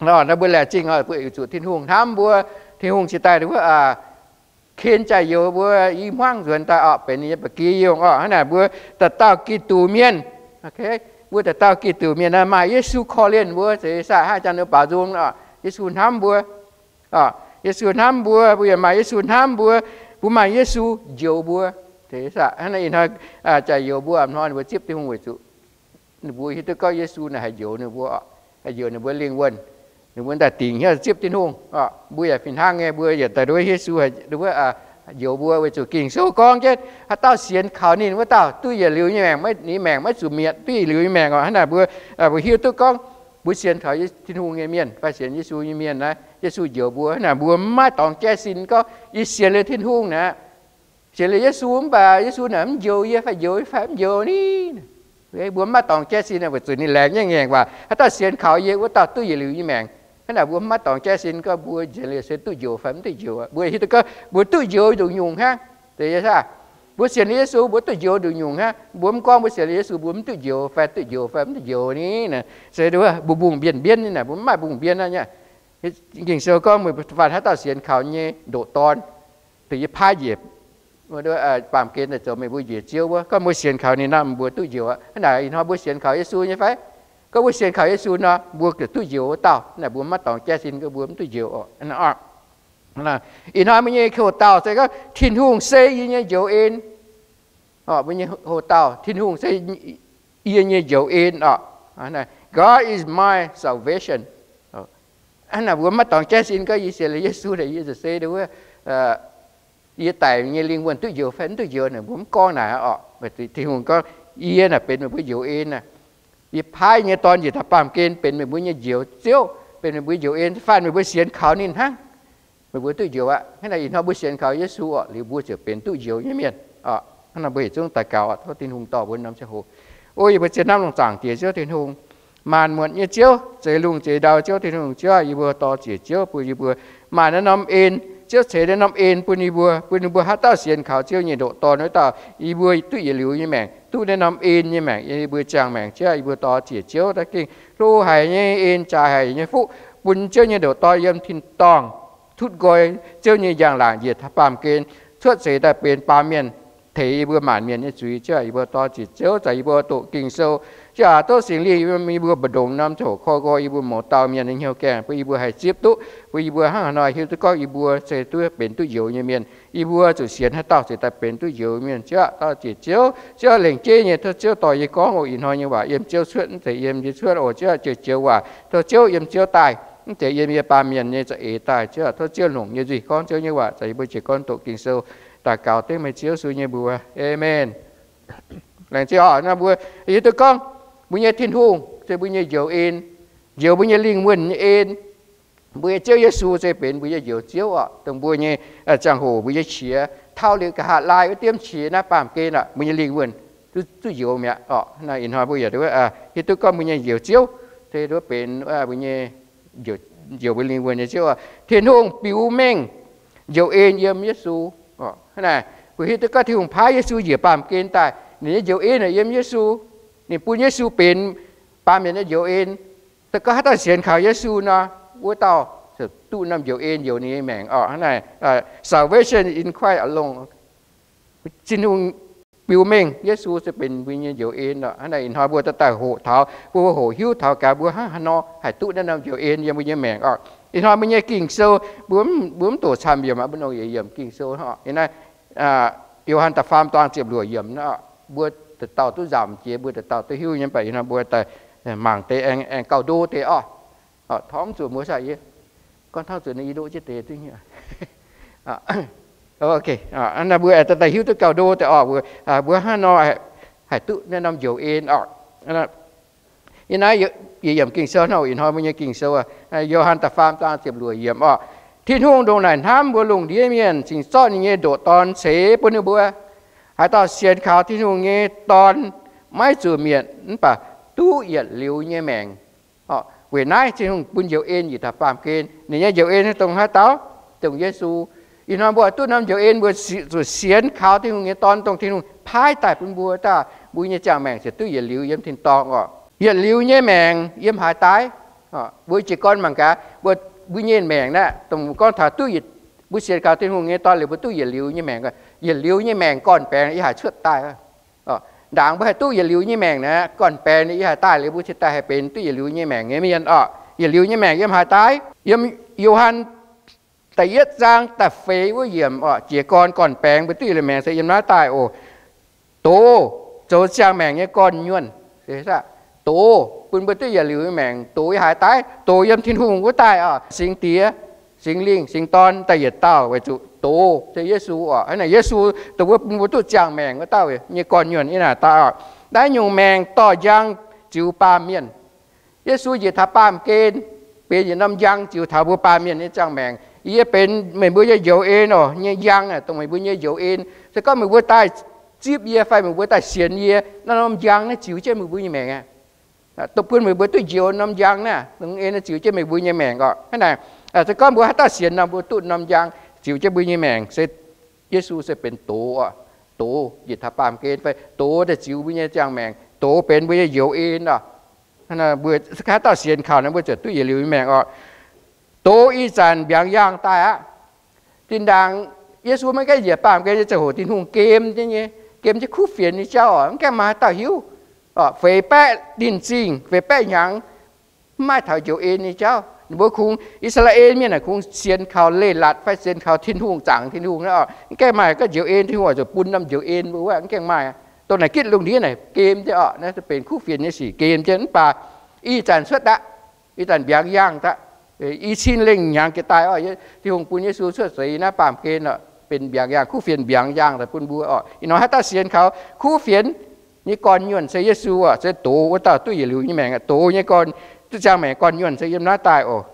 Nor mbuo laengz zingh oc, weic zuqc Tin-Hungh hnamv mbuo. Tin-Hungh cingx daaih wuov ken jaaix-youz mbuo i hmuangv nzuonx daaih oc, benx ninh nyei ba'gi yungh oc. Hnangv naaic mbuo dauh dauh Giduc mienh, mbuo dauh dauh Giduc mienh maaih Yesu korv-lienh mbuo, zeiz saah? Hnangv jang ninh baaux nzung oc, Yesu hnamv mbuo. Yesu hnamv mbuo, mbuo yaac maaih Yesu hnamv mbuo. Mbuo maaih Yesu njoux mbuo, zeiz saah? Hnangv naaic ih hnoi jaaix-youz mbuo hnoi ninh mbuo zipv Tin-Hungh weic zuqc ninh mbuo hiuv duqv gorngv Yesu naaic haih njoux ninh mbuo, haih njoux ninh mbuo lingh wuonh. Ninh mbuo daaih dingc hnyouv zipv Tin-Hungh. Mbuo yaac fih hnangv nyei, mbuo yaac daaih nduov Yesu njoux mbuo, weic zuqc Ging-Sou gorngv jienv, haaix dauh sienx kaux ninh wuov dauh duqv yietc liuz nyei maengc, ninh maengc maiv zuqc mietc, duqv yietc liuz nyei maengc oc. Hnangv naaic mbuo, mbuo hiuv duqv gorngv mbuo sienx kaux Tin-Hungh nyei mienh fai sienx Yesu nyei mienh naaiv, Yesu njoux mbuo. Hnangv naaic mbuo maiv dorngx jaiv sin gorngv yie sienx liuz Tin-Hungh naaic, sienx liuz Yesu, mv baac Yesu naaic mv njoux yie fai njoux fai mv njoux ni. Mbuo maiv dorngx jaiv sin weic zuqc ninh laengz nyei ngaengc waac, haaix dauh sienx kaux yie wuov dauh duqv yietc liuz nyei maengc. Hnangv naaic mbuo maiv dorngx jaiv sin gorngv mbuo sienx liuz se duqv njoux fai mv duqv njoux. Mbuo hiuv duqv gorngv mbuo duqv njoux nduqc nyungc hnangv. Mbuo sienx liuz Yesu mbuo duqv njoux nduqc nyungc hnangv. Mbuo mv gorngv mbuo sienx liuz Yesu mbuo mv duqv njoux fai duqv njoux fai mv duqv njoux ni. Se mbuo mbungh mbienv mbienv nyei naaic, mbuo mv maaih mbungh mbienv hnangv nyei. Ging-Sou gorngv meih faan haaix dauh sienx kaux nyei ndoqc Dorn, dongh yie paaiv njiec baamh gen daaih zoux meih mbuo njiec Ziouv wuov, gorngv mbuo sienx kaux ninh nor mbuo duqv njoux aqv. Hnangv naaic ih hnoi mbuo sienx kaux Yesu nyei fai? Gorngv mbuo sienx kaux Yesu nor mbuo duqv njoux wuov dauh. Hnangv naaic mbuo maiv dorngx jaiv sin gorngv mbuo mv duqv njoux oc. Ih hnoi mbuo nyei houx-dauh se gorngv Tin-Hungh se yie nyei njoux en. Mbuo nyei houx-dauh, Tin-Hungh se yie nyei njoux en oc. God is my salvation. Hnangv naaic mbuo maiv dorngx jaiv sin gorngv yie sienx liuz Yesu daaih yie zuqc se wuov, yie daic nyei lingh wuonh duqv njoux fai mv duqv njoux naaic, mbuo mv gorngv naaic oc. Tin-Hungh gorngv, yie naaic benx meih mbuo njoux en aqv. Yie paaiv yie nyei Dorn njiec taux baamh gen benx meih mbuo nyei Njoux Ziouv, benx meih mbuo njoux en, faan meih mbuo sienx kaux ninh hnangv, meih mbuo duqv njoux aqv. Hnangv naaic ih hnoi mbuo sienx kaux Yesu oc, liuz mbuo ziouc benx duqv njoux nyei mienh oc. Hnangv naaic mbuo yietc zungv daux gaux oc, tov Tin-Hungh dorh mbuo norm ziangh hoc. O yie mbuo zien hnamv longc zaangc Diex Ziouv Tin-Hungh, maanc muotc nyei Ziouv, zeix lungh zeix ndau Ziouv Tin-Hungh, Ziouv aah, yie mbuo dor ziec Ziouv bun yie mbuo maanc naaiv norm en. Ziouv ceix naaiv norm en bun yie mbuo, bun yie mbuo haaix dauh sienx kaux Ziouv nyei ndoqc Dorn wuov dauh, yie mbuo duqv yietc liuz nyei maengc, duqv naaiv norm en nyei maengc, yie mbuo ziangh maengc. Ziouv aah, yie mbuo dor ziec Ziouv daaih gengh hlo haic nyei en, jaaix haic nyei fuqv bun Ziouv nyei ndoqc Dorn yiem tin-dorngh, tutv nqoi Ziouv nyei njang-laangc njiec taux baamh gen, cuotv seix daaih benx baamh mienh, teix yie mbuo maanc mienh nyei zuiz. Ziouv aah, yie mbuo dor ziec Ziouv, zaaix yie mbuo doqc Ging-Sou. Ziouv aah, tov Singx Lingh yiem yie mbuo mbu'ndongx norm ziangh hoc korv nqoi yie mbuo mouz dauh mienh nyei hnyouv gaengh, bun yih mbuo haih zipv duqv, bun yih mbuo hnangv haaix nor hiuv duqv gorngv yih mbuo se duqv benx duqv njoux nyei mienh. Yie mbuo zuqc sienx haaix dauh se daaih benx duqv njoux mienh. Ziouv aah, dor ziec Ziouv. Ziouv aah, lengc jeiv nyei tov Ziouv dorh yie gorngv oc. Ih hnoi nyei waac yiem Ziouv cuotv, mv zeiz yiem yie cuotv oc. Ziouv aah, joux-joux waac tov Ziouv yiem Ziouv daaih, mv zeiz yiem yie baamh mienh nyei za'eix daaih. Ziouv aah, tov Ziouv longc nyei nzuih gorngv Ziouv nyei waac, zaaix yie mbuo jiez gorn doqc Ging-Sou, daux gaux dengv meih Ziouv Yesu nyei mbuox. Aamen. Laengz zingh oc. Naaiv mbuo hiuv duqv gorngv mbuo nyei Tin-Hungh se mbuo nyei njoux en, njoux mbuo nyei lingh wuonh nyei en. Mbuo nyei Ziouv Yesu se benx mbuo nyei Njoux Ziouv oc. Dongh mbuo nyei ziangh hoc, mbuo nyei qiex taux liuz nqa'haav laai wuov diemv qiex naaiv baamh gen aqv, mbuo nyei lingh wuonh duqv njoux mi'aqv oc. Naaiv ih hnoi mbuo yaac hiuv duqv gorngv mbuo nyei Njoux Ziouv se duqv benx mbuo nyei, njoux mbuo lingh wuonh nyei Ziouv oc. Tin-Hungh biux mengh njoux en yiem Yesu. Hnangv naaic mbuo hiuv duqv gorngv Tin-Hungh paaiv Yesu njiec baamh gen daaih, ninh nyei njoux en yiem Yesu. Ninh bun Yesu benx baamh mienh nyei njoux en. Se gorngv haaix dauh sienx kaux Yesu nor, wuov dauh ziouc duqv norm njoux en njoux ninh nyei maengc oc. Hnangv naaic, salvation in Christ alone. Tin-Hungh biux mengh Yesu se benx mbuo nyei njoux en oc. Hnangv naaic ih hnoi mbuo daaih hoqc taux, mbuo hoqc hiuv taux gaax mbuo hnangv haaix nor haih duqv naaiv norm njoux en yiem mbuo nyei maengc oc. Ih hnoi mbuo nyei Ging-Sou, mbuo mv doqc camv yiemc aqv, mbuo nongc yietc yiemc Ging-Sou hnangv oc. Ih naaiv Yo^han da'faam zaang ziepc luoqc yiemc aqv. Mbuo dauh dauh duqv nzamc jiex, mbuo dauh dauh duqv hiuv nyei, mv baac ih hnoi mbuo daaih mangc deix aengx gauh ndo deix oc. Torngv zuqc mbuo saah yie, gorngv tauv zuqc ninh yie ndoqv jienv deix duqv nyei. Naaiv mbuo daaih hiuv duqv gauh ndo deix oc. Mbuo hnangv nor haih duqv naaiv norm njoux en oc. Yie naaiv yietc yiemc Ging-Sou hnangv, ih hnoi mbuo nyei Ging-Sou, Yo^han da'faam zaang ziepc luoqc yiemc oc. Tin-Hungh ndongc naaic hnamv mbuo lungh ndiev mienh, cingx zorqv ninh nyei ndoqc Dorn ceix bun ninh mbuo. Haaix dauh sienx kaux Tin-Hungh nyei Dorn maiv zuqc mietc, mv baac duqv yietc liuz nyei maengc. Weic naaiv Tin-Hungh bun njoux en njiec taux baamh gen. Ninh nyei njoux en dongh haaix dauh? Dongh Yesu. Ih hnoi mbuo duqv norm njoux en, mbuo zuqc sienx kaux Tin-Hungh nyei Dorn, dongh Tin-Hungh paaiv daaih bun mbuo, daaih mbuo nyei ziangh maengc ziouc duqv yietc liuz yiem tin-dorngh oc. Yietc liuz nyei maengc yiem haaix daaih? Mbuo jiez gorn mangc gaax, mbuo, mbuo nyei maengc naaiv, dongh gorngv taux duqv, mbuo sienx kaux Tin-Hungh nyei Dorn liuz mbuo duqv yietc liuz nyei maengc. Yietc liuz nyei maengc gorn-baengx yie haiz cuotv daaih. Ndaangc mbuo haih duqv yietc liuz nyei maengc naaiv, gorn-baengx yie haiz daaih liuz mbuo cingx daaih haih benx duqv yietc liuz nyei maengc nyei mienh oc. Yietc liuz nyei maengc yiem haaix daaih? Yiem Yo^han da'yietv zaang da'feix wuov yiemc oc. Jiez gorn gorn-baengx mbuo duqv yietc liuz maengc se yiem naaiv daaih oc. Doz zoux ziangh maengc nyei gorn-nyuonh. Doz bun mbuo duqv yietc liuz nyei maengc. Doz yiem haaix daaih? Doz yiem Tin-Hungh wuov daaih oc. Singx Diex, Singx Lingh, Singx Dorn daaih yietc dauh weic zuqc doz se Yesu oc. Hnangv naaic Yesu dongh wuov bun mbuo duqv ziangh maengc wuov dauh nyei gorn-nyuonh yiem naaic daaih oc. Naaiv nyungc maengc dorh njang ziux baamh mienh. Yesu njiec taux baamh gen, benx yietc norm njang ziux taux mbuo baamh mienh nyei ziangh maengc. Yie benx meih mbuo nyei njoux en oc, nyei njang, dongh meih mbuo nyei njoux en. Se gorngv meih mbuo daaih zipv yie fai meih mbuo daaih sienx yie, naaiv norm njang naaiv ziux jienv meih mbuo nyei maengc aqv. Dongh bun meih mbuo duqv njoux norm njang naaiv, norm en naaiv ziux jienv meih mbuo nyei maengc oc. Hnangv naaic, se gorngv mbuo haaix dauh sienx nor, mbuo duqv norm njang ziux jienv mbuo nyei maengc. Se Yesu se benx doz oc. Doz njiec taux baamh gen fai doz daaih ziux mbuo nyei ziangh maengc. Doz benx mbuo nyei njoux en oc. Mbuo haaix dauh sienx kaux naaiv, mbuo ziouc duqv yietc liuz nyei maengc oc. Doz ih zanc mbiaangx yaangh daaih aqv. Zinh ndaangc Yesu maiv gaengh njiec baamh gen nyei ziangh hoc, Tin-Hungh gem jienv nyei, gem jienv kuv fienx nyei jauv oc. Mv gaengh maaih haaix dauh hiuv. Feix baeqv ninh zingh, feix baeqv hnyangx, mv maaih taux njoux en nyei jauv. Ninh mbuo kungx, I^saa^laa^en Mienh naaic kungx sienx kaux leiz-latc fai sienx kaux Tin-Hungh, zaangc Tin-Hungh naaiv oc. Mv gaengh maaih gorngv njoux en, Tin-Hungh oix zuqc bun norm njoux en mbuo wuov, mv gaengh maaih. Dongh naaic gitv lungh ndiev naaic gem jienv oc. Naaiv benx kuv fienx nyei sic gem jienv. Mv baac ih zanc cuotv daaih, ih zanc mbiaangx yaangh daaih, i cin lengh hnyangx jiex daaih oc, Tin-Hungh bun Yesu cuotv seix naaiv baamh gen oc, benx mbiaangx yaangh, kuv fienx mbiaangx yaangh daaih bun mbuo oc. Ih hnoi haaix dauh sienx kaux kuv fienx nyei gorn-nyuonh se Yesu oc, se doz wuov dauh duqv yietc liuz nyei maengc, doz nyei gorn, duqv ziangh maengc gorn-nyuonh se yiem naaiv daaih oc.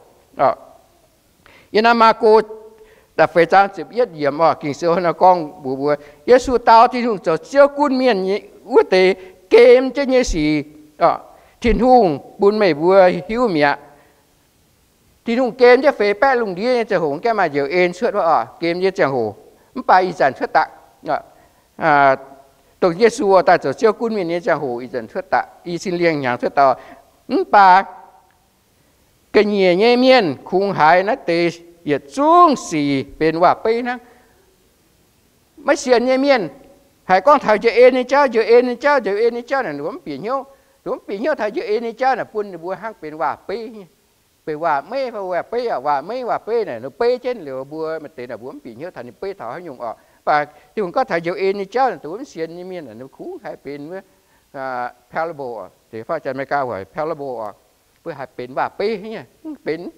Yiem naaiv Maako da'feix zaang ziepc yietv yiemc oc, Ging-Sou nor gorngv mbuox mbuo, Yesu dau Tin-Hungh zoux Ziouv gunv mienh wuov deix gem jienv nyei sic, Tin-Hungh bun meih mbuo hiuv mi'aqv. Tin-Hungh gem jienv feix baeqv lungh ndiev nyei ziangh hoc, mv gaengh maaih njoux en cuotv wuov oc, gem nyei ziangh hoc. Mv baac ih zanc cuotv daaih, dongh Yesu daaih zoux Ziouv gunv mienh nyei ziangh hoc, ih zanc cuotv daaih, i cin lengh hnyangx cuotv daaih. Mv baac ga'nyiec nyei mienh kungx haiz naaiv deix yietc zungv sic benx waac-beiv hnangv. Maiv sienx nyei mienh haiz gorngv taux njoux en nyei jauv, njoux en nyei jauv, njoux en nyei jauv naaic, ninh mbuo mv bieqc hnyouv. Ninh mbuo mv bieqc hnyouv taux njoux en nyei jauv naaic, bun ninh mbuo hnangv benx waac-beiv, benx waac-meiv fai waac-beiv, waac-meiv waac-beiv naaic, ninh beiv jienv liuz mbuo maaih deix naaic mbuo mv bieqc hnyouv taux ninh beiv taux haaix nyungc oc. Mv baac Tin-Hungh gorngv taux njoux en nyei jauv naaic, dongh mv sienx nyei mienh naaic, ninh kungx haiz benx wuov parable oc, deix fai janx America waac parable oc, mbuo haiz benx waac-beiv nyei, benx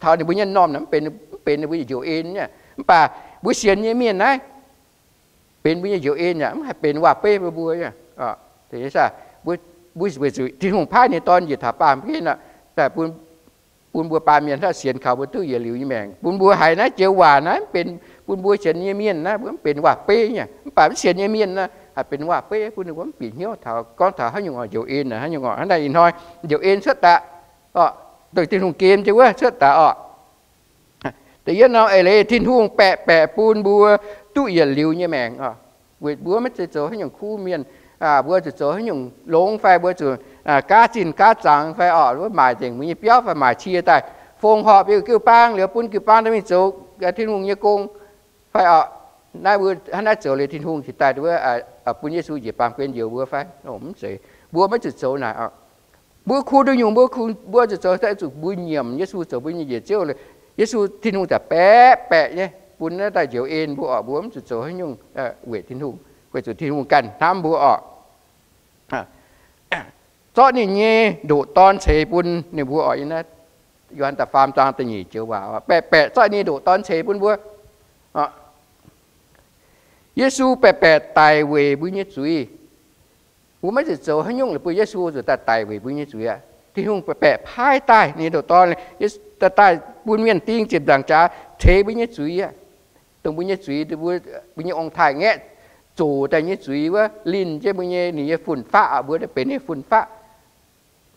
taux ninh mbuo nyei normh naaic, mv benx ninh mbuo nyei njoux en nyei. Mv baac mbuo sienx nyei mienh naaiv benx mbuo nyei njoux en yaac mv haih benx waac-beiv bun mbuo. Mbuo weic zuqc Tin-Hungh paaiv ninh Dorn njiec taux baamh gen daaih bun mbuo baamh mienh haih sienx kaux mbuo duqv yietc liuz nyei maengc, bun mbuo haiz naaiv joux waac naaiv benx bun mbuo sienx nyei mienh naaiv mbuo mv benx waac-beiv nyei. Mv baac mv sienx nyei mienh naaiv haih benx waac-beiv bun ninh mbuo mv bieqc hnyouv taux gorngv taux haaix nyungc njoux en, haaix nyungc hnangv naaiv ih hnoi njoux en cuotv daaih oc, dongh Tin-Hungh gem jienv wuov cuotv daaih oc. Da'yietv norm eix leiz, Tin-Hungh baeqc baeqc bun mbuo duqv yietc liuz nyei maengc oc. Weic mbuo maiv zeiz zoux haaix nyungc kuv mienh, mbuo zuqc zoux haaix nyungc longx fai mbuo zuqc gaav zinh gaav zangx fai oc, mbuo maaic nzengc mbuo nyei biauv fai maaic cie daaih, fongc horc beu jiu-baang liuz bun jiu-baang dorh mingh zoux Tin-Hungh nyei gong fai oc. Naaiv mbuo hnangv naaiv zoux liuz Tin-Hungh cingx daaih bun Yesu njiec baamh gen njoux mbuo fai? Mv zeiz. Mbuo maiv zuqc zoux naaic oc. Mbuo kuh nduqc nyungc mbuo, mbuo zuqc zoux, zuqc mbuo nyiemc Yesu zoux mbuo nyei njiec Ziouv. Yesu, Tin-Hungh zaqc baeqc baeqc nyei bun naaiv daaih njoux en mbuo oc. Mbuo mv zuqc zoux haaix nyungc weic Tin-Hungh, weic zuqc Tin-Hungh ganh hnamv mbuo oc. Zorqv ninh nyei ndoqc Dorn ceix bun ninh mbuo oc. Yo^han da'faam zaang da'nyeic joux waac, baeqc baeqc zorqv ninh ndoqc Dorn ceix bun mbuo. Yesu baeqc baeqc daic weic mbuo nyei zuiz. Mbuo maiv zuqc zoux haaix nyungc bun Yesu zuqc daaih daic weic mbuo nyei zuiz aqv. Tin-Hungh baeqc baeqc paaiv daaih ninh ndoqc Dorn daaih bun mienh ding ziepc nzaangc jaax ceix mbuo nyei zuiz aqv. Dongh mbuo nyei zuiz, mbuo nyei ong-taaix-ngaeqv zoqc daaih nyei zuiz wuov, linh jienv mbuo nyei, ninh nyei fun-faqv, mbuo benx ninh fun-faqv.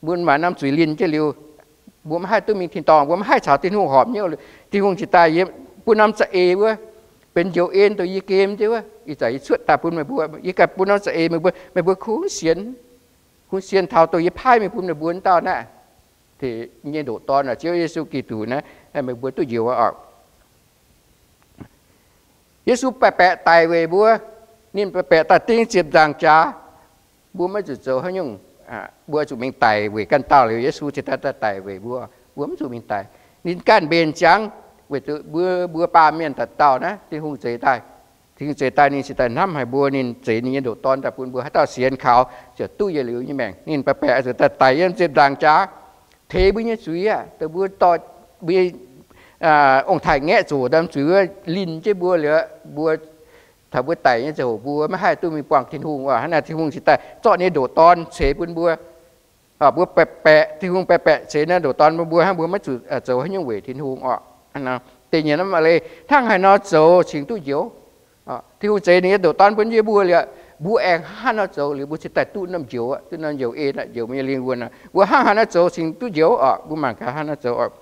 Mbuo maaih norm zuiz linh jienv liuz, mbuo maiv haih duqv mingh tin-dorngh, mbuo maiv haih caux Tin-Hungh horpc hnyouv. Tin-Hungh cingx daaih bun norm za'eix wuov, benx njoux en dongh yie gem jienv wuov, ih zanc yie cuotv daaih bun meih mbuo. Yie ganh bun norm za'eix meih mbuo, meih mbuo kungx sienx, kungx sienx taux dongh yie paaiv mingh bun meih mbuo wuov dauh naaiv. nyei ndoqc Dorn, Ziouv Yesu Giduc naaiv, meih mbuo duqv njoux oc. Yesu baeqc baeqc daic weic mbuo. Ninh baeqc baeqc daaih ding ziepc nzaangc jaax. Mbuo maiv zuqc zoux haaix nyungc. Mbuo zuqc mingh daic weic ganh dauh liuz, Yesu cingx daaih daaih daic weic mbuo. Mbuo mv zuqc mingh daic. Ninh ganh mbenc ziangx weic zuqc mbuo, mbuo baamh mienh dauh dauh naaiv, Tin-Hungh zeix daaih. Tin-Hungh zeix daaih ninh cingx daaih hnamv haic mbuo, ninh zeix ninh nyei ndoqc Dorn daaih bun mbuo, haaix dauh sienx kaux ziouc duqv yietc liuz nyei maengc. Ninh baeqc baeqc zuqc daaih daic yiem ziepc nzaangc jaax, teix mbuo nyei zuiz aqv. Dongh mbuo dorh mbuo ong-taaix-ngaeqv zoqc ndaamv zuiz wuov linh jienv mbuo liuz, mbuo taux mbuo daic nyei ziangh hoc mbuo maiv haih duqv mingh buangh Tin-Hungh oc. Hnangv naaic Tin-Hungh cingx daaih zorqv ninh nyei ndoqc Dorn ceix bun mbuo. Mbuo baeqc baeqc, Tin-Hungh baeqc baeqc ceix naaiv ndoqc Dorn bun mbuo hnangv, mbuo maiv zuqc zoux haaix nyungc weic Tin-Hungh oc. Da'nyeic naaiv leiz hnangv haaix nor zoux cingx duqv njoux. Tin-Hungh zeix ninh nyei ndoqc Dorn bun yie mbuo liuz, mbuo aengx hnangv haaix nor zoux liuz mbuo cingx daaih duqv norm njoux, duqv norm njoux en, njoux mbuo nyei lingh wuonh. Mbuo hnangv haaix nor zoux cingx duqv njoux oc, mbuo mangc gaax hnangv haaix nor zoux oc.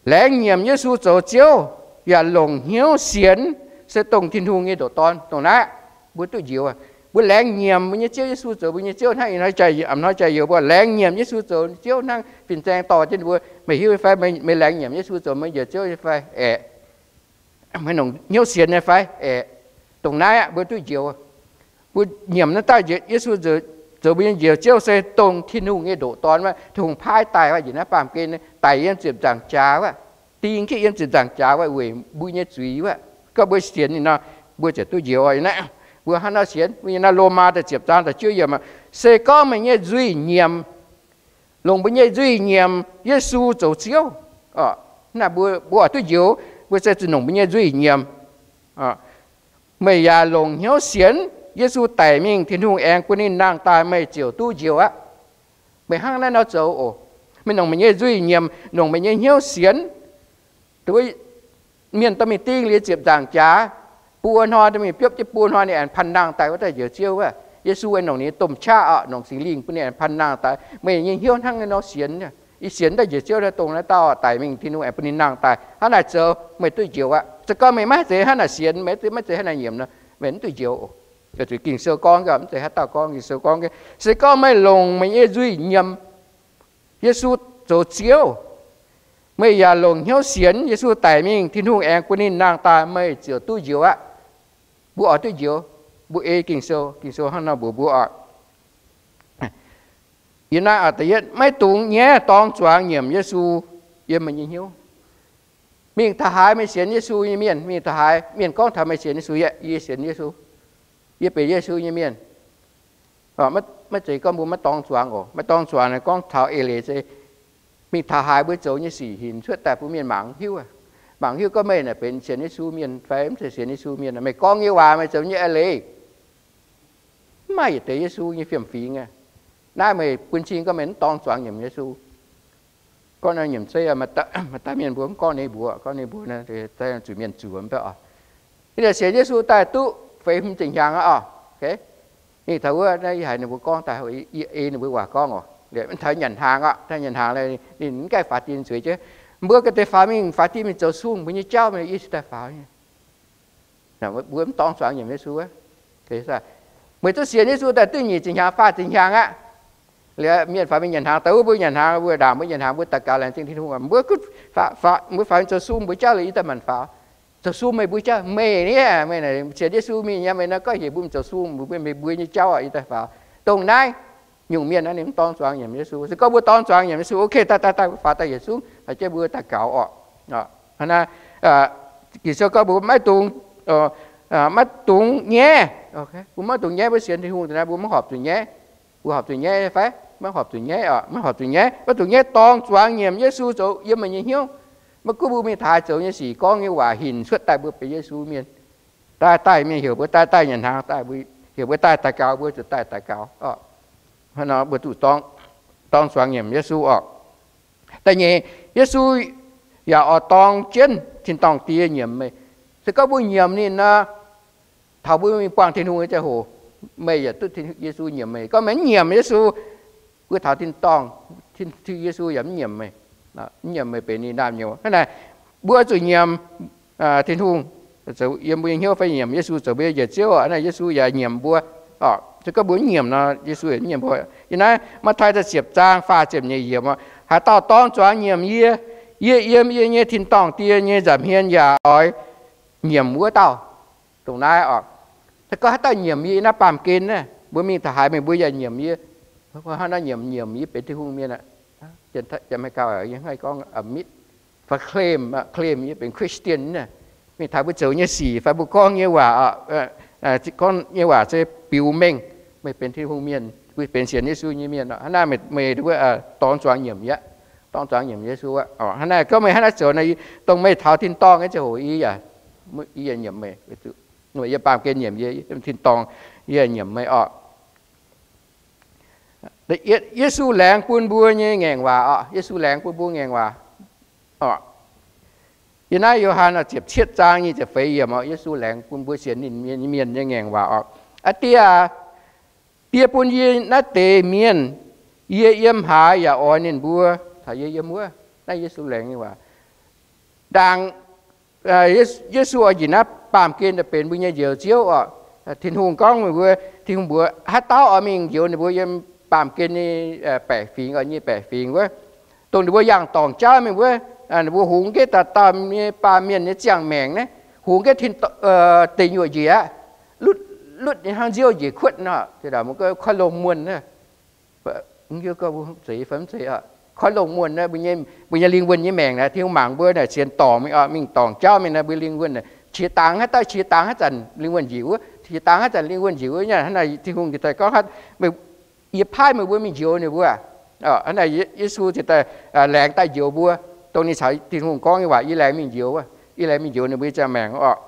Laengz nyiemc Yesu zoux Ziouv, yaac longc hnyouv sienx, se dongh Tin-Hungh nyei ndoqc Dorn. Dongh naaiv mbuo duqv njoux. Mbuo laengz nyiemc mbuo nyei Ziouv Yesu zoux mbuo nyei Ziouv hnangv ih hnoi jaax, ih hnoi jaax youz mbuo laengz nyiemc Yesu zoux Ziouv hnangv. Fin-saeng dorh jienv mbuo, meih hiuv nyei fai? Meih laengz nyiemc Yesu zoux meih njoux Ziouv nyei fai? Aeqv, meih longc hnyouv sienx nyei fai? Aeqv, dongh naaiv aqv mbuo duqv njoux. Mbuo nyiemc naaiv dauh Yesu zoux mbuo nyei njoux Ziouv se dongh Tin-Hungh nyei ndoqc Dorn wuov, Tin-Hungh paaiv daaih wuov, njiec naaiv baamh gen daic yiem ziepc nzaangc jaax wuov, ding jienv yiem ziepc nzaangc jaax wuov weic mbuo nyei zuiz wuov. Gorngv mbuo sienx ninh nor, mbuo ziouc duqv njoux. Naaiv mbuo hnangv nor sienx, mbuo nyei naaiv Lomaa da'ziepc zaang da'juov yiemc, se gorngv meih nyei nzuih nyiemc, longc mbuo nyei nzuih nyiemc Yesu zoux Ziouv, naaiv mbuo, mbuo oix duqv njoux. Mbuo se zuqc longc mbuo nyei nzuih nyiemc. Meih yaac longc hnyouv sienx Yesu daic mingh, Tin-Hungh aengx bun ninh nangh daaih, meih ziouc duqv njoux aqv. Meih hnangv naaiv nor zoux oc. Meih longc meih nyei nzuih nyiemc, longc meih nyei hnyouv sienx. Mienh dorh mingh ding liuz ziepc nzaangc jaax, buo hnoi dorh mingh biopv jienv, buo hnoi ninh aengx panh nangh daaih wuov dauh njoux Ziouv wuov. Yesu aengx longc ninh nyei domh qaqv oc, longc Singx Lingh bun ninh aengx panh nangh daaih. Meih nyei hnyouv hnangv naaiv nor sienx, yie sienx dauh njoux Ziouv naaiv, dongh naaiv dauh daic mingh, Tin-Hungh aengx bun ninh nangh daaih. Hnangv naaic zoux meih duqv njoux aqv. Se gorngv meih maiv zeiz hnangv naaic sienx, meih maiv zeiz hnangv naaic nyiemc nor, meih mv duqv njoux. Zuqc Ging-Sou gorngv, mv zeiz haaix dauh gorngv, Ging-Sou gorngv, se gorngv meih longc meih nyei nzuih nyiemc Yesu zoux Ziouv, meih yaac longc hnyouv sienx Yesu daic mingh, Tin-Hungh aengx bun ninh nangh daaih, meih ziouc duqv njoux aqv. Mbuo oix duqv njoux, mbuo ei Ging-Sou, Ging-Sou hnangv nor mbuox mbuo oc. Yiem naaiv da'yietv, maiv dungx nyaiv dorng zuangx nyiemc Yesu yiem meih nyei hnyouv. Mingh taux haaix meih sienx Yesu nyei mienh, mingh taux haaix mienh gorngv taux meih sienx Yesu, yie sienx Yesu, yie benx Yesu nyei mienh. Maiv zeiz gorngv mbuo maiv dorng zuangx oc. Maiv dorng zuangx naaiv gorngv taux eix leiz se mingh taux haaix mbuo zoux nyei sic hinc cuotv daaih bun mienh mangc hiuv. Mangc hiuv gorngv meih naaic benx sienx Yesu mienh fai mv zeiz sienx Yesu mienh. Meih gorngv nyei waac, meih zoux nyei eix leiz mv maaih yietc deix Yesu nyei fiem-fingx aqv. Naaiv meih bun cing gorngv meih mv dorng zuangx nyiemc Yesu. Gorngv nyiemc zeiv, maaih daaih mienh mbuo mv gorngv ninh mbuox, gorngv ninh mbuo zuqc mienh zuoqc mv baac oc. Yie sienx Yesu daaih duqv feix hmz ziepc hnyangx aqv oc. Mingh taux wuov naaiv yie haiz ninh mbuo gorngv daaih, yie ei ninh mbuo waac gorngv oc. Taux nyanc hnaangx oc, taux nyanc hnaangx ninh mv gaengh faaux dinh zueiz jienv. Mbuo ga'deix faaux mingh, faaux dinh mingh zoux sung, mbuo nyei jauv meih yie cingx daaih faaux. Mbuo mv dorng zuangx nyiemc Yesu. Meih duqv sienx Yesu daaih duqv nyic ziepc hnyangx, faah ziepc hnyangx aqv. Liuz mienh faaux mingh nyanc hnaangx, da'wuov mbuo nyanc hnaangx, mbuo ndaangc mbuo nyanc hnaangx, mbuo daux gaux laengz zingh Tin-Hungh. Mbuo, mbuo faaux mingh zoux sung, mbuo jauv liuz yie daaih maanc faaux. Zoux sung meih mbuo jauv, meih ni, meih sienx Yesu mingh nyei, meih nor gorngv heuc mbuo mingh zoux sung, mbuo, meih mbuo nyei jauv yie daaih faaux. Dongh naaiv nyungc mienh naaiv ninh mv dorng zuangx nyiemc Yesu. Se gorngv mbuo dorng zuangx nyiemc Yesu, ok, daaih, daaih, daaih, faaux daaih yietc zungv, jiex mbuo daux gaux oc. Ging-Sou gorngv mbuo maiv dungx, maiv dungx nyaiv, mbuo maiv dungx nyaiv, mbuo sienx Tin-Hungh daaih naaiv mbuo maiv horpc zuqc nyaiv. Mbuo horpc zuqc nyaiv fai? Maiv horpc zuqc nyaiv oc. Maiv horpc zuqc nyaiv, maiv dungx nyaiv dorng zuangx nyiemc Yesu zoux yiem meih nyei hnyouv. Maiv gunv mbuo mingh taux haaix zoux nyei sic, gorngv nyei waac hinc cuotv daaih mbuo benx Yesu mienh. Daaih daaih mienh heuc mbuo daaih daaih nyanc hnaangx, heuc mbuo daaih daux gaux, mbuo zuqc daaih daux gaux oc. Hnangv nor mbuo zuqc dorng zuangx nyiemc Yesu oc. Da'nyeic, Yesu yaac oix dorng jienv tin-dorngh Die nyiemc meih. Se gorngv mbuo nyiemc ninh nor, taux mbuo mingh buangh Tin-Hungh nyei ziangh hoc, meih yaac duqv Yesu nyiemc meih. Gorngv meih mv nyiemc Yesu, mbuo taux tin-dorngh, Yesu yaac mv nyiemc meih, mv nyiemc meih benx ninh naamh nyouz. Hnangv naaic, mbuo zuqc nyiemc Tin-Hungh zoux yiem mbuo nyei hnyouv fai nyiemc Yesu zoux mbuo nyei Njoux Ziouv, hnangv naaic Yesu yaac nyiemc mbuo oc. Se gorngv mbuo nyiemc nor, Yesu yaac nyiemc mbuo. Yiem naaiv Matv^tai da'ziepc zaang faah ziepc nyeic yiemc, haaix dauh dorng zuangx nyiemc yie, yie yiem yie nyei tin-dorngh Die nyei nza'hmien yaac oix nyiemc wuov dauh. Dongh naaiv oc, se gorngv haaix dauh nyiemc yie, yiem naaiv baamh gen naaiv, mbuo mingh taux haaix mingh mbuo yaac nyiemc yie. Hnangv naaiv nyiemc, nyiemc yie benx Tin-Hungh mienh aqv. Janx-Meiv gauh gorngv admit fai claim, claim yie benx Christian naaiv. Mingh taux mbuo zoux nyei sic fai mbuo gorngv nyei waac, gorngv nyei waac se biux mengh meih benx Tin-Hungh mienh, mbuo benx sienx Yesu nyei mienh. Hnangv naaiv meih, meih dorng zuangx nyiemc yie, dorng zuangx nyiemc Yesu aqv. Hnangv naaiv gorngv meih hnangv naaiv zoux nor, dongh meih taux tin-dorngh nyei ziangh hoc yie yaac, yie yaac nyiemc meih. Yiem baamh gen nyiemc yie, yiem tin-dorngh yie yaac nyiemc meih oc. Yesu laengz bun mbuo nyei ngaengc waac oc. Yesu laengz bun mbuo ngaengc waac oc. Yiem naaiv Yo^han ziepc cietv zaang nyic ziepc feix yiemc oc, Yesu laengz bun mbuo sienx ninh nyei mienh nyei ngaengc waac oc. Aa Die aac, Die bun yie naaiv deix mienh, yie yiem haaix yaac oix ninh mbuo caux yie yiem wuov. Naaiv Yesu laengz nyei waac. Ndaangc Yesu oix njiec naaiv baamh gen daaih benx mbuo nyei Njoux Ziouv oc, Tin-Hungh gorngv meih mbuo, Tin-Hungh mbuox haaix dauh oix mingh njoux ninh mbuo yiem baamh gen nyei baeqc fingx, oix nyei baeqc fingx wuov, dongh ninh mbuo yangh dorngc jauv mingh wuov, ninh mbuo hungx jienv dauh dauh nyei baamh mienh nyei ziangh maengc naaiv, hungx jienv tin, deic nyuoqc njiec aqv, lutv, lutv nyei hnangv nziouv njiec kuotv nor, koiv longh muonh naaiv. Zeiz fai mv zeiz? Koiv longh muonh naaiv, mbuo nyei lingh wuonh nyei maengc naaiv, Tin-Hungh mangc mbuo naaic sienx dorngc mingh, mingh dorngc jauv mingh naaiv, mbuo lingh wuonh naaic qiex dangx haaix dauh, qiex dangx haaix zanc lingh wuonh njiec wuov, qiex dangx haaix zanc lingh wuonh njiec wuov. Hnangv naaic Tin-Hungh ziouc daaih gorngv, yie paaiv meih mbuo mingh njoux ninh mbuo. Hnangv naaic Yesu ziouc daaih laengz daaih njoux mbuo, dongh ninh caux Tin-Hungh gorngv nyei waac, yie laengz mingh njoux, yie laengz mingh njoux ninh mbuo nyei ziangh maengc oc.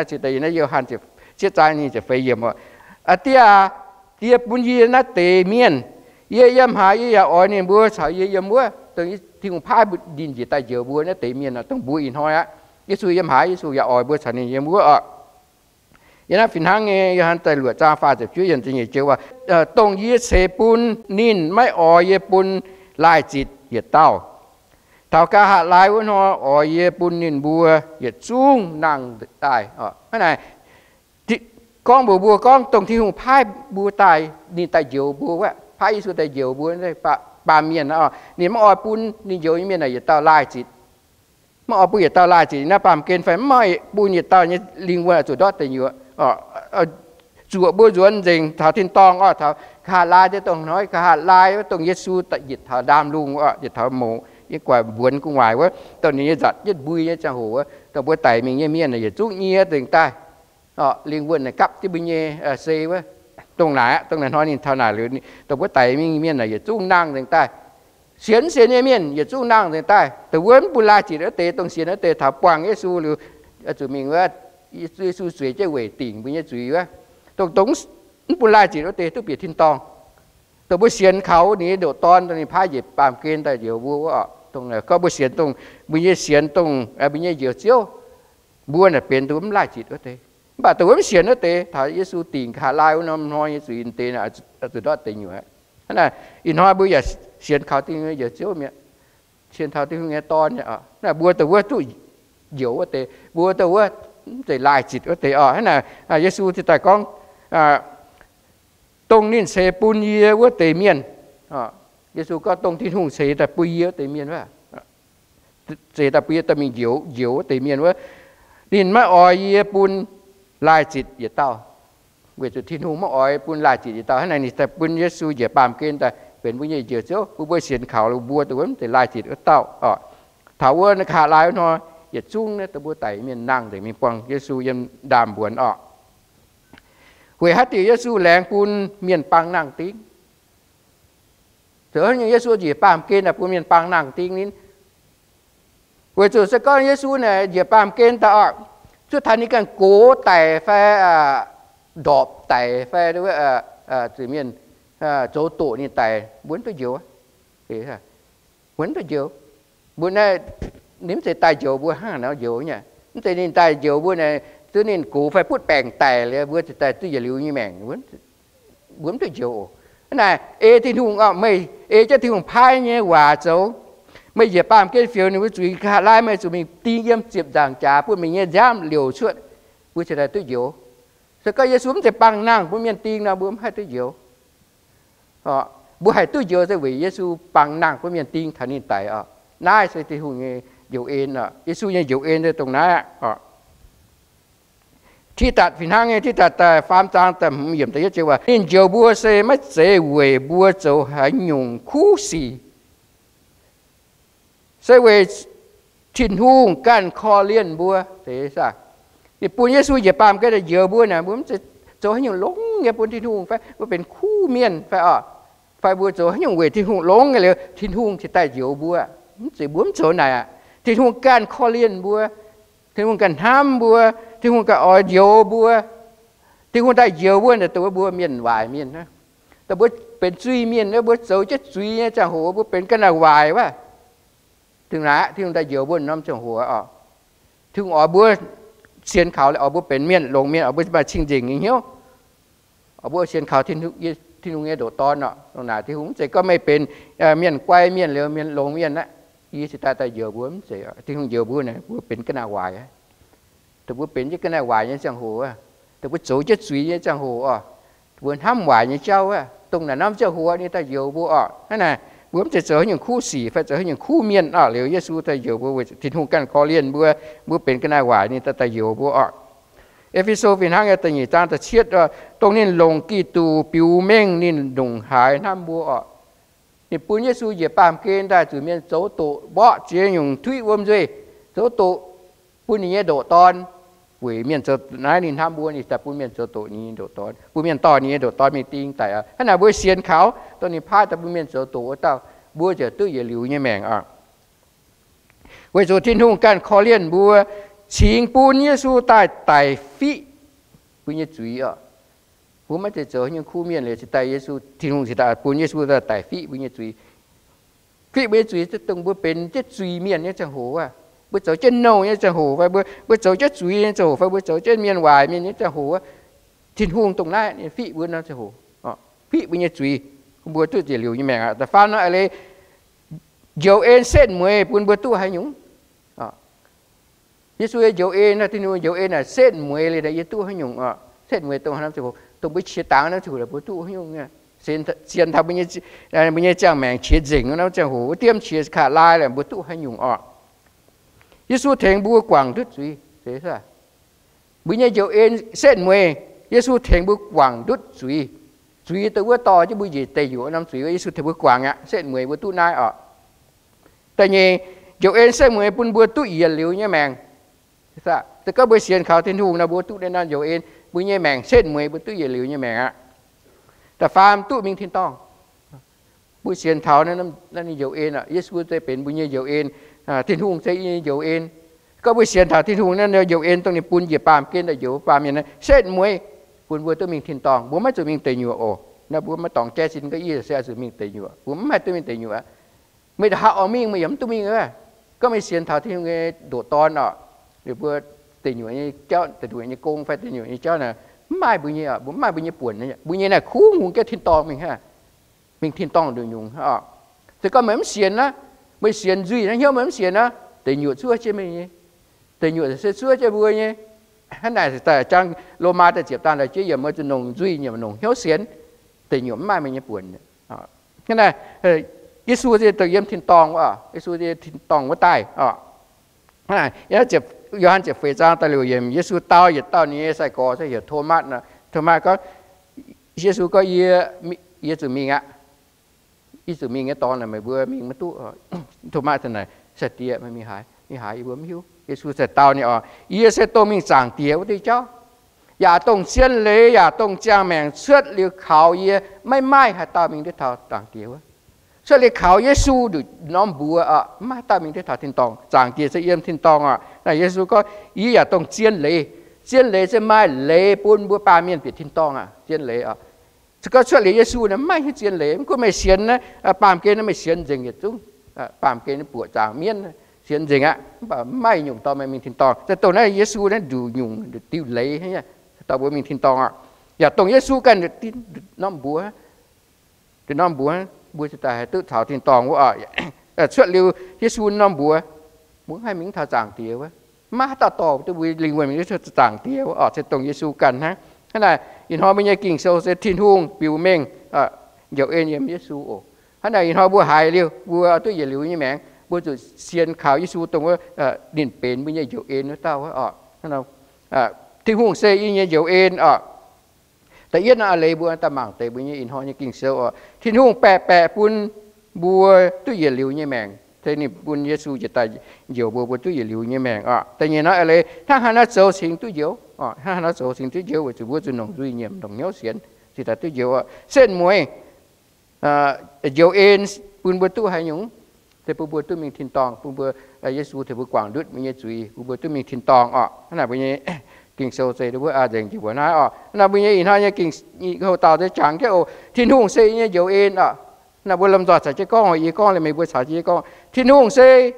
Ziouc daaih yiem naaiv Yo^han ziepc cietv zaang nyic ziepc feix yiemc oc. Aa Die aac, Die bun yie naaiv deix mienh, yie yiem haaix yie yaac oix ninh mbuo caux yie yiem wuov. Dongh Tin-Hungh paaiv ninh njiec daaih njoux mbuo naaiv deix mienh, dongh mbuo ih hnoi aqv. Yesu yiem haaix, Yesu yaac oix mbuo caux ninh yiem wuov oc. Yiem naaiv fih hnangv nyei, Yo^han da'luoqc zaang faah ziepc juov yiemc, dongh yie ceix bun ninh, maiv oix yie bun laaih zitc yietc dauh. Taux nqa'haav laai wuov hnoi oix yie bun ninh mbuo yietc zungv nangh daaih. Hnangv naaic gorngv mbuox mbuo gorngv dongh Tin-Hungh paaiv mbuo daaih, ninh daaih njoux mbuo wuov, paaiv Yesu daaih njoux mbuo baamh mienh, ninh maiv oix bun ninh njoux nyei mienh naaic yietc dauh laaih zitc. Maiv oix bun yietc dauh laaih zitc naaiv baamh gen fai maiv oix bun yietc dauh nyei lingh wuonh zuqc ndortv deic nyuoqc. Zuoqc mbuo nzuonx nzengc taux tin-dorngh oc, taux nqa'haav laai, dongh hnoi nqa'haav laai wuov, dongh Yesu njiec taux ndaamv-lungh oc, njiec taux mouz, yiem gu'nguaaic mbuonx gu'nguaaic wuov, dongh ninh nyei nzatc yietv mbui nyei ziangh hoc wuov, dongh mbuo daic mingh nyei mienh yietc zungv nyie dengc daaih. Lingh wuonh naaic gapv jienv mbuo nyei sei wuov. Dongh naaic aqv, dongh naaic hnoi ninh taux naaic liuz, dongh mbuo daic mingh mienh naaic yietc zungv nangh nzengc daaih. Sienx, sienx nyei mienh yietc zungv nangh nzengc daaih. Dongh wuov mv bun laaih zitc wuov deix, dongh sienx wuov deix taux buangh Yesu liuz, zuqc mingh wuov, Yesu zueiz jienv weic dingc mbuo nyei zuiz wuov. Dongh, dongh mv bun laaih zitc wuov deix duqv bieqc tin-dorngh. Dongh mbuo sienx kaux ninh nyei ndoqc Dorn, dongh ninh paaiv njiec baamh gen daaih njoux mbuo wuov oc. Dongh gorngv mbuo sienx dongh, mbuo nyei sienx dongh, mbuo nyei Njoux Ziouv, mbuo naaic benx dongh mv laaih zitc wuov deix. Mv baac dongh wuov mv sienx wuov deix, taux Yesu dingc nqa'haav laai wuov norm hnoi nyei zuqc, yiem deix naaic zuqc ndortv deic nyuoqc. Hnangv naaic ih hnoi mbuo yaac sienx kaux Tin-Hungh nyei Njoux Ziouv mi'aqv. Sienx kaux Tin-Hungh nyei Dorn mi'aqv. Hnangv naaic mbuo dongh wuov duqv njoux wuov deix, mbuo dongh wuov mv zeiz laaih zitc wuov deix oc. Hnangv naaic Yesu ziouc daaih gorngv, dongh ninh ceix bun yie wuov deix mienh. Yesu gorngv dongh Tin-Hungh ceix daaih bun yie wuov deix mienh wuov, ceix daaih bun yie daaih mingh njoux, njoux wuov deix mienh wuov, ninh maiv oix yie bun laaih zitc yietc dauh. Weic zuqc Tin-Hungh maiv oix bun laaih zitc yietc dauh. Hnangv naaic ninh daaih bun Yesu njiec baamh gen daaih benx mbuo nyei Njoux Ziouv, bun mbuo sienx kaux liuz mbuo dongh wuov mv zeiz laaih zitc wuov dauh oc. Taux wuov nqa'haav laai wuov hnoi, yietc zungv naaiv dongh mbuo daic mienh nangh nzengc mingh buangh Yesu yiem ndaamv-mbuonx oc. Weic haaix diuc Yesu laengz bun mienh bang nangh dingv? Zoux haaix nyungc Yesu njiec baamh gen daaih bun mienh bang nangh dingv ninh? Weic zuqc se gorngv Yesu naaic njiec baamh gen daaih oc, cuotv taux ninh ganh gox daic fai ndorpc daic fai zuqc mienh zoux doqc ninh daic, mbuo mv duqv njoux. Mbuo mv duqv njoux. Mbuo naaiv, ninh mv zeiz daaih njoux mbuo hnangv nor njoux nyei. Mv zeiz ninh daaih njoux mbuo naaic, zuqc ninh gox fai butv baengc daic liuz, mbuo ziouc daaih duqv yietc liuz nyei maengc. Mbuo mv duqv njoux oc. Hnangv naaic ei Tin-Hungh oc, meih ei jienv Tin-Hungh paaiv nyei waac zoux. Meih njiec baamh gen fioux ninh mbuo zuiz, nqa'haav laai meih zuqc mingh ding yiem ziepc nzaangc jaax bun meih nyei nziaamv liouc cuotv, mbuo ziouc daaih duqv njoux. Se gorngv Yesu mv zeiz bangc nangh bun mienh ding nor, mbuo mv haih duqv njoux. Mbuo haih duqv njoux se weic Yesu bangc nangh bun mienh ding taux ninh daic oc. Naaiv se Tin-Hungh nyei njoux en oc. Yesu nyei njoux en se dongh naaiv aqv oc. Tidatc fih hnangv nyei, Tidatc da'faam zaang da'hmz yiemc da'yietv joux waac, ninh njoux mbuo se maiv zeiz weic mbuo zoux haaix nyungc kuv sic, se weic Tin-Hungh ganh korv-lienh mbuo. Ninh bun Yesu njiec baamh gen daaih njoux mbuo naaic, mbuo mv zeiz zoux haaix nyungc longx nyei bun Tin-Hungh fai mbuo benx kuv mienh fai oc, fai mbuo zoux haaix nyungc weic Tin-Hungh longx nyei liuz Tin-Hungh cingx daaih njoux mbuo. Mv zeiz, mbuo mv zoux naaic aqv. Tin-Hungh ganh korv-lienh mbuo. Tin-Hungh ganh hnamv mbuo. Tin-Hungh ganh oix njoux mbuo. Tin-Hungh daaih njoux mbuo naaic, dongh mbuo mienh waaic mienh, dongh mbuo benx zuiz-mienh, mbuo zoux jienv zuiz nyei ziangh hoc, mbuo benx ga'naaiv waaic wuov. Tin-Hungh naaic, Tin-Hungh daaih njoux mbuo norm ziangh hoc oc. Tin-Hungh oix mbuo sienx kaux, oix mbuo benx mienh, longx mienh, oix mbuo maaih cing-nzengc nyei hnyouv. Oix mbuo sienx kaux Tin-Hungh nyei ndoqc Dorn oc. Dongh naaic Tin-Hungh mv zeiz gorngv meih benx mienh guai mienh liuz mienh longx mienh aqv, yie cingx daaih daaih njoux mbuo, mv zeiz. Tin-Hungh njoux mbuo naaic, mbuo benx ga'naaiv waaic. Dongh mbuo benx jienv ga'naaiv waaic nyei ziangh hoc, dongh mbuo zoux jienv zuiz nyei ziangh hoc oc, mbuo hnamv waaic nyei jauv, dongh naaic norm ziangh hoc ninh daaih njoux mbuo oc. Hnangv naaic, mbuo mv zeiz zoux haaix nyungc kuv sic fai zoux haaix nyungc kuv mienh oc, liuz Yesu daaih njoux mbuo weic Tin-Hungh ganh korv-lienh mbuo, mbuo benx ga'naaiv waaic ninh daaih daaih njoux mbuo oc. E^fe^so fih hnangv nyei, da'nyeic zaang da'cietv, dongh ninh longc Giduc biux mengh ninh ndongc haaix hnamv mbuo oc. Ninh bun Yesu njiec baamh gen daaih zuqc mienh zoux doqc, mborqv ziex nyungc tuiv wuom nzuih, zoux doqc bun ninh nyei ndoqc Dorn, weic mienh zoux naaiv ninh hnamv mbuo, ninh daaih bun mienh zoux doqc ninh nyei ndoqc Dorn, bun mienh dorh ninh nyei ndoqc Dorn mingh ding daic. Hnangv naaic mbuo sienx kaux dongh ninh paaiv daaih bun mienh zoux doqc wuov dauh, mbuo ziouc duqv yietc liuz nyei maengc oc. Weic zuqc Tin-Hungh ganh korv-lienh mbuo, cingx bun Yesu daaih daic fiqv mbuo nyei zuiz oc. Mbuo maiv zeiz zoux nyei kuv mienh liuz cingx daaih Yesu, Tin-Hungh cingx daaih bun Yesu daaih daic fiqv mbuo nyei zuiz. Fiqv mbuo nyei zuiz, dongh mbuo benx jienv zuiz mienh nyei ziangh hoc wuov, mbuo zoux jienv nouh nyei ziangh hoc fai mbuo zoux jienv zuiz nyei ziangh hoc fai mbuo zoux jienv mienh waaic mienh nyei ziangh hoc wuov, Tin-Hungh dongh naaiv ninh fiqv mbuo norm ziangh hoc, fiqv mbuo nyei zuiz, mbuo duqv yietc liuz nyei maengc aqv. Da'faam nor, a'leiz njoux en setv mueiz bun mbuo duqv haaix nyungc? Yesu nyei njoux en, Tin-Hungh njoux en naaic setv mueiz liuz yie duqv haaix nyungc oc? Setv mueiz dongh haaix norm ziangh hoc, dongh mbuo qiex dangx norm ziangh hoc mbuo duqv haaix nyungc? Sienx taux mbuo nyei ziangh maengc qiex nzengc norm ziangh hoc, wuov diemv qiex kaav laai lorqc, mbuo duqv haaix nyungc oc? Yesu tengx mbuo guangc ndutv zuiz. Mbuo nyei njoux en setv mueiz, Yesu tengx mbuo guangc ndutv zuiz. Zuiz dongh wuov dorh jienv mbuo njiec deic nyuoqc norm zuiz, Yesu tengx mbuo guangc aqv. Setv mueiz mbuo duqv naaiv oc. Da'nyeic, njoux en setv mueiz bun mbuo duqv yietc liuz nyei maengc. Se gorngv mbuo sienx kaux Tin-Hungh nor, mbuo duqv naaiv norm njoux en, mbuo nyei maengc setv mueiz mbuo duqv yietc liuz nyei maengc aqv. Da'faam, duqv mingh tin-dorngh. Mbuo sienx taux naaiv ninh njoux en, Yesu se benx mbuo nyei njoux en, Tin-Hungh se yie nyei njoux en. Gorngv mbuo sienx taux Tin-Hungh naaiv njoux en dongh ninh bun njiec baamh gen daaih njoux baamh mienh setv mueiz, bun mbuo duqv mingh tin-dorngh. Mbuo maiv zuqc mingh deic nyuoqc oc. Naaiv mbuo maiv dorngx jaiv sin gorngv yie se zuqc mingh deic nyuoqc, mbuo mv haih duqv mingh deic nyuoqc. Meih haaix oix mingh meih yaac mv duqv mingh aqv. Gorngv meih sienx taux Tin-Hungh nyei ndoqc Dorn oc, liuz mbuo deic nyuoqc nyei jauv, deic nyuoqc nyei gong fai deic nyuoqc nyei jauv naaic, mv maaih mbuo nyei, mbuo mv maaih mbuo nyei buonc. Mbuo nyei naaic kuv hungx jienv tin-dorngh mingh aqv. Mingh tin-dorngh nduqc nyungc oc. Se gorngv meih mv sienx naaiv, meih sienx nzuih naaiv hnyouv meih mv sienx naaiv, deic nyuoqc cuov jienv meih nyei. Deic nyuoqc se cuov jienv mbuo nyei. Hnangv naaic daaih jangx Lomaa da'ziepc zaang da'juov yiemc, meih zuqc longc nzuih nyiemc longc hnyouv sienx, deic nyuoqc mv maaih meih nyei buonc. Hnangv naaic, Yesu se dongh yiem tin-dorngh wuov, Yesu se tin-dorngh wuov daaih oc. Yo^han ziepc feix zaang da'liouc yiemc, Yesu dau yietc dauh ninh nyei sai-gorx se heuc Tomatv. Tomatv gorngv, Yesu gorngv, Yie, yie zuqc mingh aqv. Yie zuqc mingh nyei dorngx naaic meih mbuo mingh maiv duqv. Tomatv naaic, Sai-Diex, meih mingh haaix? Mingh haaix yie mbuo mv hiuv. Yesu se dau ninh oc, Yie se dongh mingh Zaangc Diex wuov diuh jauv, yaac dongh zien leiz, yaac dongh ziangh maengc. Cuotv liuz kaux yie, maiv maaih haaix dauh mingh duqv taux Zaangc Diex wuov. Cuotv liuz kaux Yesu nduqc norm mbuox oc, mv maaih haaix dauh mingh duqv taux tin-dorngh. Zaangc Diex se yiem tin-dorngh oc. Naaiv Yesu gorngv, Yie yaac dongh zien leiz. Zien leiz se maaih leiz bun mbuo baamh mienh bieqc tin-dorngh aqv. Zien leiz oc. Se gorngv cuotv liuz Yesu naaiv, mv maaih haaix zien leiz. Mv gunv meih sienx naaiv, baamh gen naaiv meih sienx nzengc yietc zungv. Baamh gen buoqc zaangc mienv, sienx nzengc aqv. Mv baac mv maaih nyungc dorh meih mingh tin-dorngh. Se dongh naaiv Yesu naaiv nduqc nyungc, nduqc diuh leiz, dorh mbuo mingh tin-dorngh oc. Yaac dongh Yesu ganh nduqc norm mbuox, nduqc norm mbuox, mbuo cingx daaih haih duqv taux tin-dorngh wuov oc. Cuotv liuz Yesu norm mbuox, mbuo mv haih mingh taux Zaangc Diex wuov. Mv maaih haaix dauh dorh duqv mbuo lingh wuonh mingh duqv taux Zaangc Diex wuov oc. Se dongh Yesu ganh hnangv. Hnangv naaic, ih hnoi mbuo nyei Ging-Sou se Tin-Hungh biux mengh njoux en yiem Yesu oc. Hnangv naaic, ih hnoi mbuo haiz liuz, mbuo duqv yietc liuz nyei maengc, mbuo zuqc sienx kaux Yesu dongh wuov ninh benx mbuo nyei njoux en wuov dauh oc. Tin-Hungh se yie nyei njoux en oc. Da'yietv naaiv a'leiz mbuo daaih mangc deix mbuo nyei ih hnoi nyei Ging-Sou oc. Tin-Hungh baeqc baeqc bun mbuo duqv yietc liuz nyei maengc. Se ninh bun Yesu njiec daaih njoux mbuo, mbuo duqv yietc liuz nyei maengc oc. Da'nyeic naaiv a'leiz hnangv haaix nor zoux cingx duqv njoux oc. Hnangv haaix nor zoux cingx duqv njoux, weic zuqc mbuo zuqc nongc nzuih nyiemc, nongc hnyouv sienx, cingx daaih duqv njoux oc. Setv mueiz njoux en bun mbuo duqv haaix nyungc? Se bun mbuo duqv mingh tin-dorngh, bun mbuo, Yesu tengx mbuo guangc ndutv mbuo nyei zuiz, bun mbuo duqv mingh tin-dorngh oc. Hnangv naaic mbuo nyei Ging-Sou se mbuo a'nzengc njiec mbuo naaiv oc. Hnangv naaic mbuo nyei ih hnoi nyei Ging, houv dauh se jangx jienv oc, Tin-Hungh se yie nyei njoux en oc. Naaiv mbuo lomh nzoih caux jienv gorngv oc, yie gorngv liuz meih mbuo caux jienv gorngv, Tin-Hungh se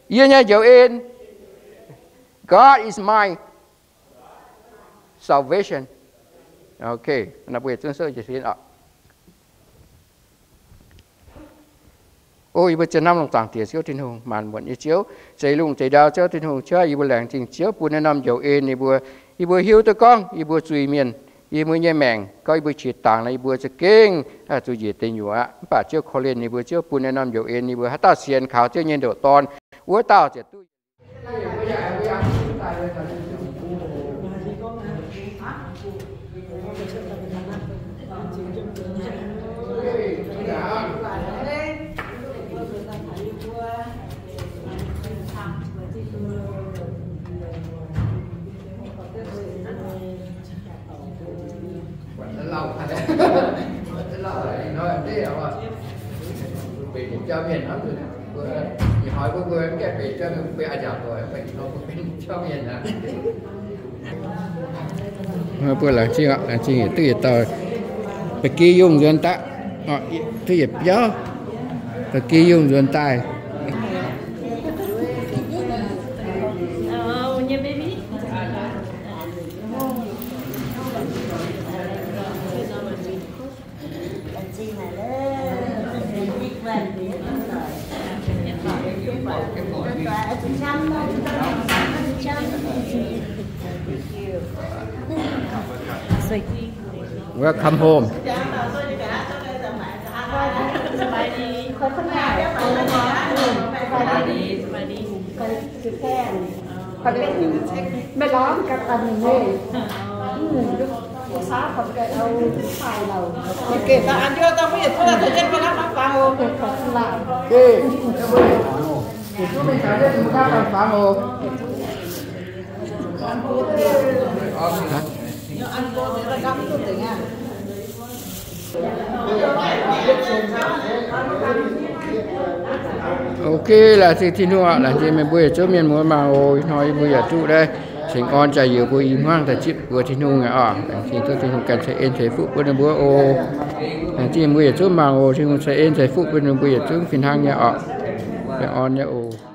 yie nyei njoux en. God is my salvation. Ok, naaiv mbuo yietc zungv souv jiez sin oc. O yie mbuo zien hnamv longc zaangc Diex Ziouv Tin-Hungh, maanc muotc nyei Ziouv, zeix lungh zeix ndau Ziouv Tin-Hungh, qiuv yie mbuo laengz zingh Ziouv bun naaiv norm njoux en yie mbuo. Yie mbuo hiuv duqv gorngv yie mbuo zuiz-mienh, yie mbuo nyei maengc gorngv yie mbuo qiex dangx nor, yie mbuo za'gengh zuqc njiec deic nyuoqc aqv. Mv baac Ziouv korv-lienh yie mbuo, Ziouv bun naaiv norm njoux en yie mbuo, haaix dauh sienx kaux Ziouv nyei ndoqc Dorn, wuov dauh ziouc duqv Mbuo laengz zingh, laengz zingh yietc duqv yietc dauh ba'gi yungh nzuonx daaih, duqv yietc biauv ba'gi yungh nzuonx daaih. Welcome home. แม่ร้องกับอันนี้ อืม ลูกสาวเขาก็เอาถ่ายเรา โอเค ตาอันเดียว ตาผู้ใหญ่ ตาเย็นไปรับฟัง โอเค ขอบคุณหลาย โอเค เดี๋ยวผู้ใหญ่ เดี๋ยวผู้ใหญ่ รับฟัง โอเค Ok, laengz zingh Tin-Hungh aqv. Laengz zingh meih mbuo yietc zungv mienh muoz mangc oc. Ih hnoi yie mbuo yaac duqv daaih cingx orn jaax youz mbuo i hmuangv daaih zipv mbuox Tin-Hungh aqv oc. Laengz zingh Tin-Hungh ganh ceix en ceix fuqv bun ninh mbuo oc. Laengz zingh mbuo yietc zungv mangc oc. Tin-Hungh ceix en ceix fuqv bun ninh mbuo yietc zungv fih hnangv nyei oc. Baengh orn nyei oc.